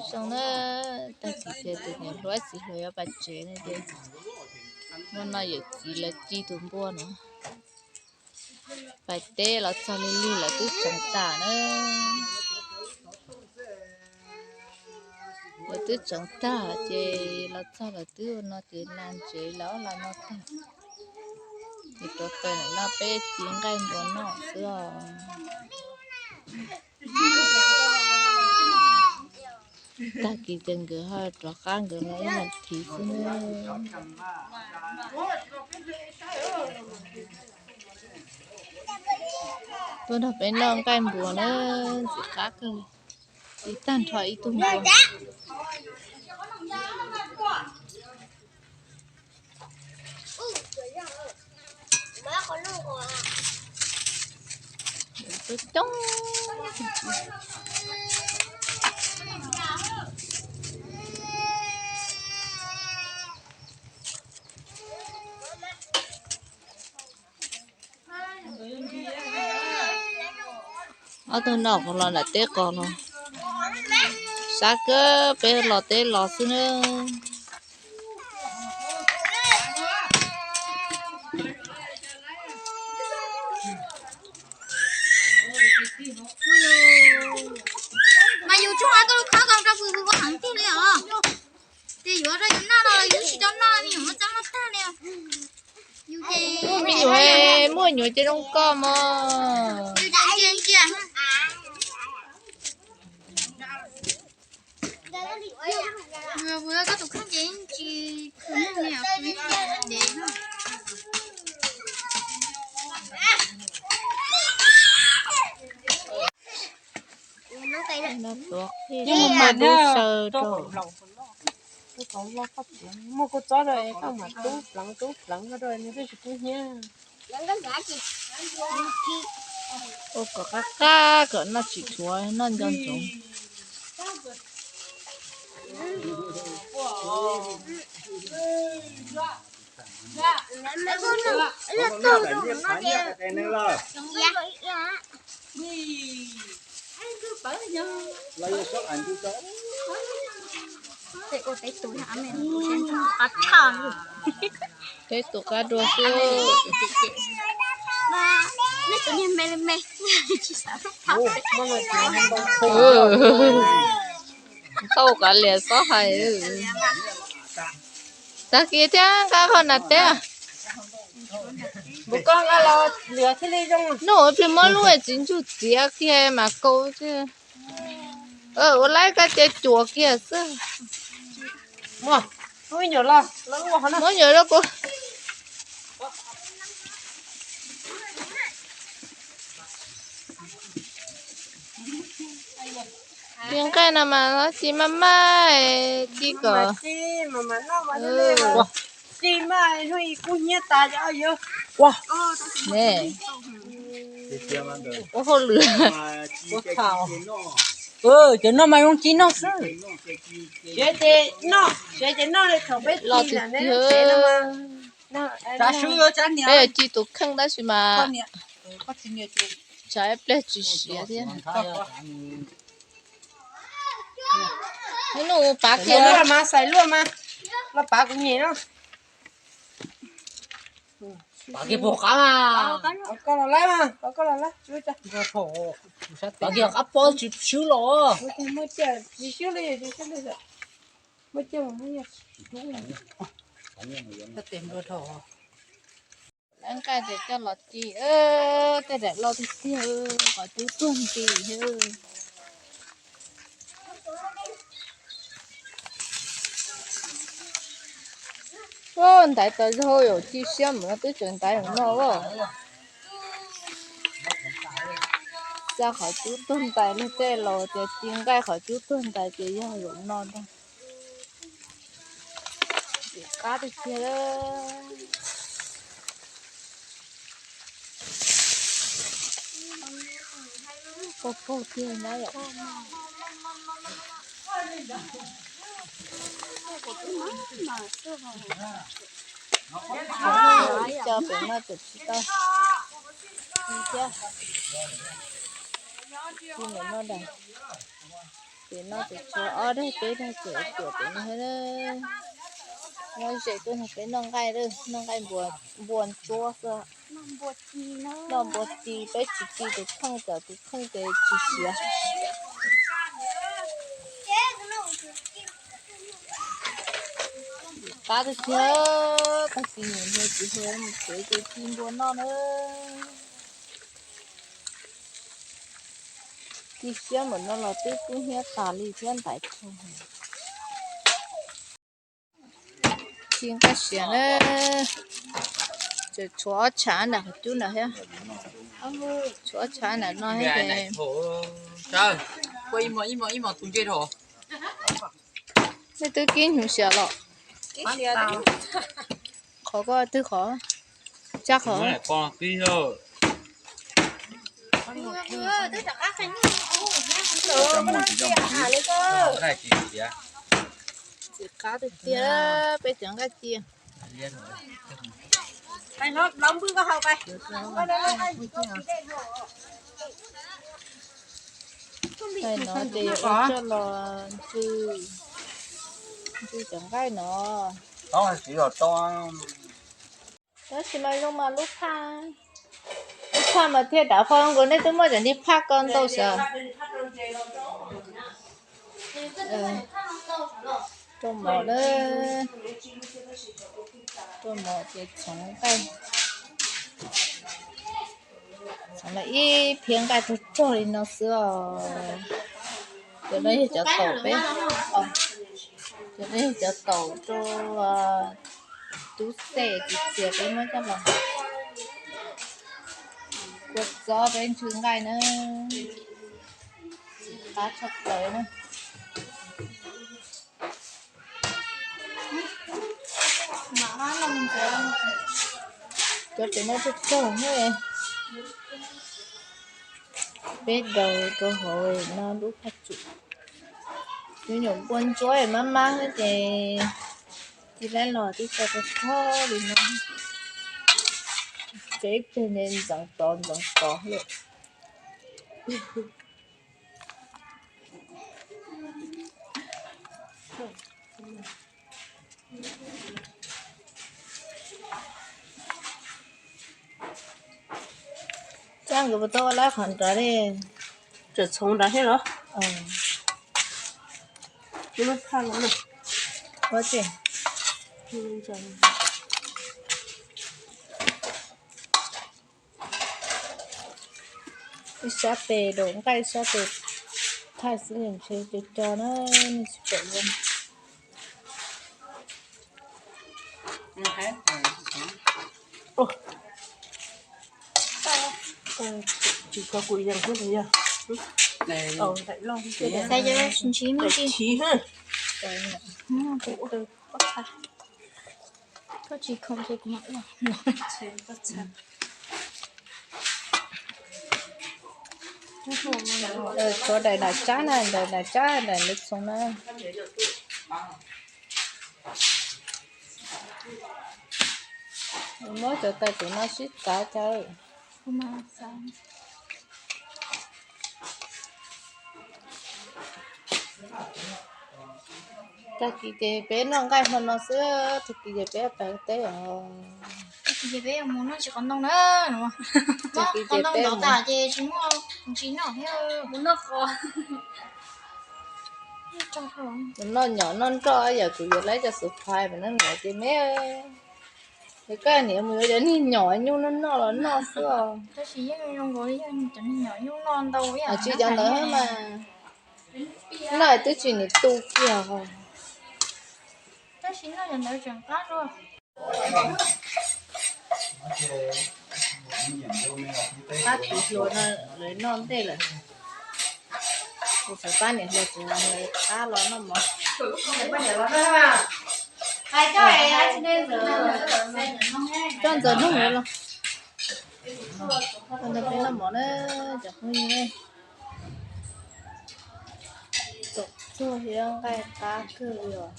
Zoo na, tag kis ces tus niam hluas txiv hluas yuav pais tsev no ces, hnub no yawm txiv lawv ci tus npua no pais teb los txog lig lig lawv twb tseev tag na. Lawv twb tseev tag ces los txog lawv twb ua no ces na ntsev lawv ob los no tag. Ces rau taws no peb ci nqaij npua noj xwb os. Tag kis ces nkawd ho rov qab nkawd los ib nas this xwb na. Tuaj nrog peb noj nqaij npua na, ntxim qab kawg li. Ci tag nrho ib tug npua. Coob coob. Ob tug no kuv los nram teb qos los, sab kawg peb los teb los xwb na. Mas yus tsuas hais koj lub khob ko rau vwm vwm ua heev tiag li os. Ces yuav rau yus noj no los yus tsis tau noj, me nyuam muaj txaj muaj tag li. Yus ces muaj me nyuam ces zoo koj mog. Yus ces ntsia ntsia. Vwm koj tus kheej ces tsis khwv neeg li os, khwv neeg dev no. Tuav qij dub saw rau. Muaj kua txob rau koj mam tub pleev tub pleev rau nws thiaj tsis kub hnyiab. Ua kom qab qab kom noj tsis dhuav, noj nco ntsoov. Peb tus qab dua xwb. Ntaus qab lias xob hais. Tag kis thiab nqa qhov nram teb. Nub ib pliag muab lub txiv ntsug txiav kiag mas kau. Ua laib koj ces cuam kiag xwb. Muab nyuam rau kuv. Ci nqaij no mas ci maj maj, ci kom ci maj hnub ib kub hnyiab tas. Ua hauj lwm. Cov no mas zoo ci noj xwb. Los twg twg. Peb ci tus kheej tab sis mas tshav ib pliag tsis siav thiab. Hnub no pav kiag mas xais luaj mas, los pav kuv nyem no. Pav kiag puag qab mas. Pav kiag qab pob tsis swb los. Tsis swb li, tsis swb li. Muab coj mus muab nyiaj. Lawv nqaij ces coj los ci, tej daim loj tiag tiag, qhov cub tuag nti thiab. Ntaiv tas zog yom, ci siab mus no twb tseem ntaiv mus no. Xa qhov cub tuag ntais, luag tej laus tias ci nqaij qhov cub tuag ntais ces yog zaum no ntag. Qab tiag tiag. Kaug kaug tiag na yom. Ib co pem no tseem tsis tau ci thiab. Ci ntawm no ntag. Ces no ces tshuav ob daig peb daig ces tuam pem no thiab. Nyob ze tuaj no peb noj nqaij, noj nqaij npua ntsuab xwb. Noj npua ti, peb tsis ti tus kheej, cov tus kheej ces tsis siav. Qab tiag tiag, tag kis niam hluas txiv hluas mus tsev ces ci npua noj na. Ci siab npaum no los twb kub hnyiab tas li thiab ntaiv kawg. Ci nqaij siav na, tseem tshuav ob tsham nram qhov cub ntawd thiab. Tshuav ob tsham nram no thiab ces. Nej twb kib hnyuv siav los? Qhov ko twg qhov? Tsab qhov. Txiv qab tiag tiag, peb cov nqaij tiag. Nqaij no ces ua coj los ntsw, ntsw cov nqaij no. Tab sis mas zoo mas lub phaj, lub phaj mas thiaj dav. Qhov nkaus nej twb muaj cov nrig phaj ko ntau xwb. Rau mov na, rau mov ces txhoov nqaij, txhoov los ib phiab nqaij rog rog li no xwb os. Cov no yog cov taum peb, cov no yog cov taum rau tub xej txiv txias peb muab coj los kua txob peb ntsw nqaij na. Qab tshaj plaws na. Cov pem no rog rog na. Peb daus rau hauv no lub phaj tsum. Cov nyuam npua ntsuab mab mab ces ci laib los tib co rog rog li no. Ces ib pliag ntxeev tod ntxeev tod lawm. Tsab nkawd puas tau ua lawm qhov nrad li? Tseem txhoov nrad thiab los? Ua tseem. Ib sab tes daus nqaij, ib sab tes thaij xwb ntshe co co na, nej tsis pom zoo. Tsis tau kuv yees xwb yog. Xav ntshiv me ntsis. Koj tsis khoom ces kuv mam ua. Tshuav daim nam tsab na, daim nam tsab daim lawv txhoov na. Muab cov tais tus no sib txav cas. Tag kis ces peb noj nqaij hmo no xwb, tag kis ces peb pas teb os. Tag kis ces peb mus noj tsis qhov ntoo na. Tag kis ces peb mus tas ces tsis muaj ntsis noj thiab. Mus noj qos. Noj nyom noj nroj yam kuv yuav laib cov surprise mas noj nyom ces me. Ces koj niam mus yuav cov niag nyom nyuj noj noj los noj xwb os. Tab sis yeej zoo nkaus li yog cov niag nyom nyuj noj ntau ib yam. Tsis cov ntawd mas noj twb tsis nws tu kiag os. Tab sis noj cov ntawd tseem qab dua. Pab txiv hluas no lawv noj ntej lawm. Kuv xav pab niam hluas txiv hluas lawv qab los noj mov. Coj ntxawm nug lawv los. Ua ntawd peb noj mov na cov phooj ywg. Txaus tsuag thiab nqaij qab kawg li os.